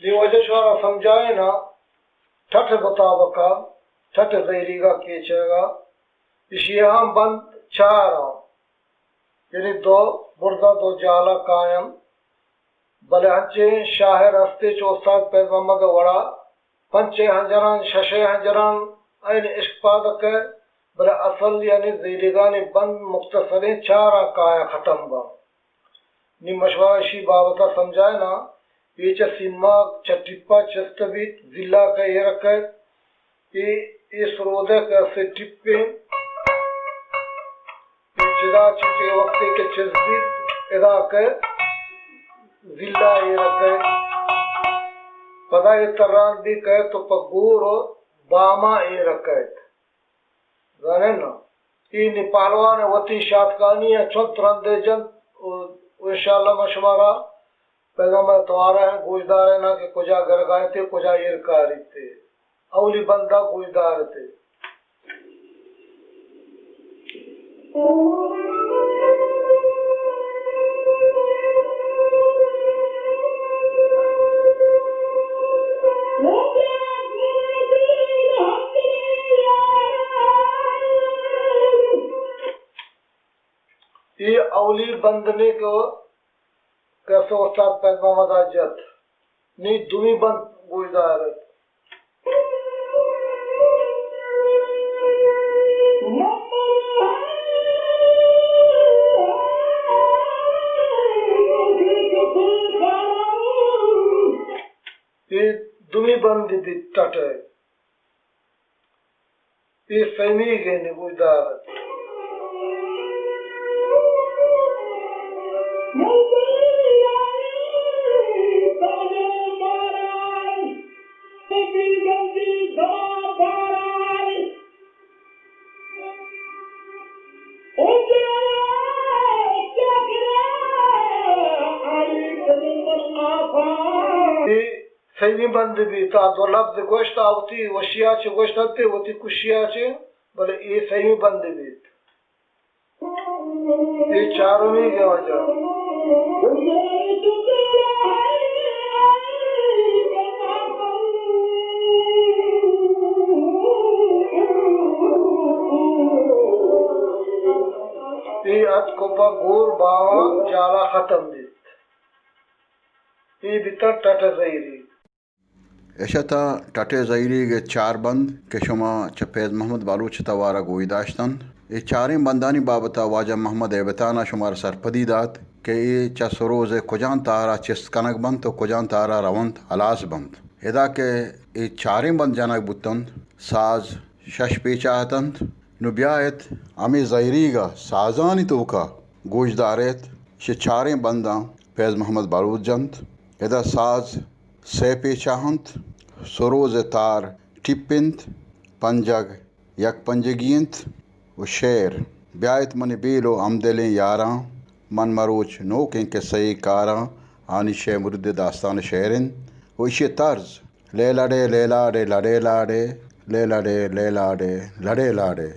نی واجہ شمارا سمجھائیناں، ٹٹ ءِ مطابق ءَ، ٹٹ ءِ زہیریگ ءَ کیچگ ءَ، ایشی ءَ ہم بند چار آں، یعنی دو برزا دو جالا کاینت، بلے انچیں شاعر ہستے چو استاد فیض محمد ءِ وڑا پنچے ہنجران، ششے ہنجران، عین عشق پاد کئیت، بلے اصل یعنی زہیریگانی بند مختصریں چاراں کایاں ختم باں۔ نی من شمارا اشی بابت ءَ سمجھائیناں، اے چہ سیماک چہ ٹپ ءَ چست بیت، زیلاک ءَ ایر کئیت، اے، اے سرود ءِ کہ اسے ٹپ انت، اے چدا چہ کہ وقتے کہ چست بیت، ادا کہ زیلا ایر کئیت، پدا اے تران بی کئیت تو پہ گور ءُ باما ایر کئیت۔ زانئے نا؟ اے نی پہلوان ءِ وتی شاتکانی ءَ چنت رندے جنت و، و انشاءاللہ من شمارا پیغام ءِ توار ءَ گوش داریناں کہ کجا گرگ ءَ انت ءُ کجا ایر کاریت۔ اولی بند ءَ گوش دار ات۔ اے اولی بند نے کہ کسے استاد فیض محمد ءَ جت۔ نی دومی بند گوش دار ات۔ اے دومی بند بیت ٹٹ ءِ۔ اے سیمی گینے گوش دار ات۔ اے سیمی بند بیت، آ دو لبز گوشت، آ وتی وشی ءَ چہ گوشت انت، وتی خوشی ءَ چہ، بلے اے سیمی بند بیت۔ اے چارمی گے واجہ۔ اے اتک ءُ پہ گور باواں جالا ختم بیت۔ اے بیتگ ٹٹ ءِ زہیریگ۔ اش اتاں ٹٹ ءِ زہیریگ ءِ چار بند کہ شما چہ فیض محمد بلوچ ءِ توار ءَ گوش داشت انت۔ اے چاریں بندانی بابت ءَ واجہ محمد ہیبتان ءَ شمارا سرپدی دات کہ اے چہ سروز ءِ کجام تہر ءَ چست کنگ بنت ءُ کجام تہر ءَ رونت، ہلاس بنت۔ ادا کہ اے چاریں بند جنگ بوت انت، ساز شش پیچ ءَ ات انت۔ نوں بیا ات ہمے زہیریگ ءَ سازانی توک ءَ گوش دار ات۔ شہ چاریں بنداں فیض محمد بلوچ جنت۔ ادا ساز سئے پیچ ءَ انت، سروز ءِ تار ٹپ انت، پنجگ یک پنجگی انت ءُ شعر، بیا ات منی بیل ءُ ہمدلیں یاراں، من مروچ نوکیں کسہ ءِ کاراں، آنی شے مرد ءِ داستان ءُ شعر انت ءُ ایشی ءِ طرز، لے لڑے لے لاڑے لڑے لاڑے، لے لڑے لے لاڑے لڑے لاڑے۔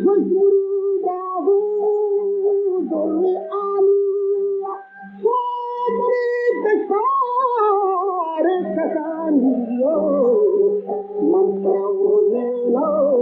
خوشبو راہو در عالی، چادر بکار کسانی، من تو لیلا